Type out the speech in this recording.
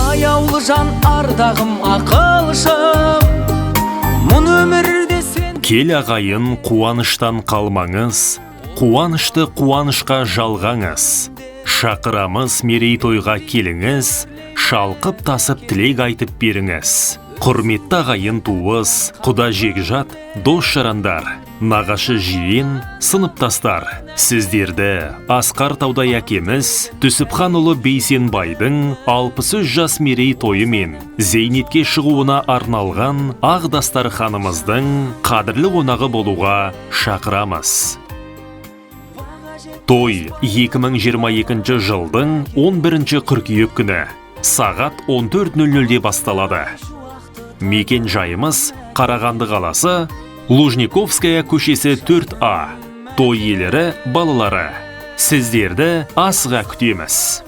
Аяулы жан, ардағым, ақылшым, мұны өмірде сен. Кел, ағайын, қуаныштан қалмаңыз, қуанышты қуанышқа жалғаңыз. Шақырамыз мерейтойға, келіңіз, шалқып тасып тілек айтып беріңіз. Құрметті ағайын туыс, құда жекжат, дос жарандар, нағашы жиен, сыныптастар, сіздерді асқар таудай әкеміз Түсіпханұлы Бейсенбайдың 63 жас мерейтойы мен зейнетке шығуына арналған ақ дастарханымыздың қадірлі қонағы болуға шақырамыз. Той 2022 жылдың 11 қыркүйек күні сағат 14.00-де басталады. Мекен жайымыз: Қарағанды қаласы, Лужниковская көшесі, 4А. Той иелері – балалары. Сіздерді асыға күтеміз.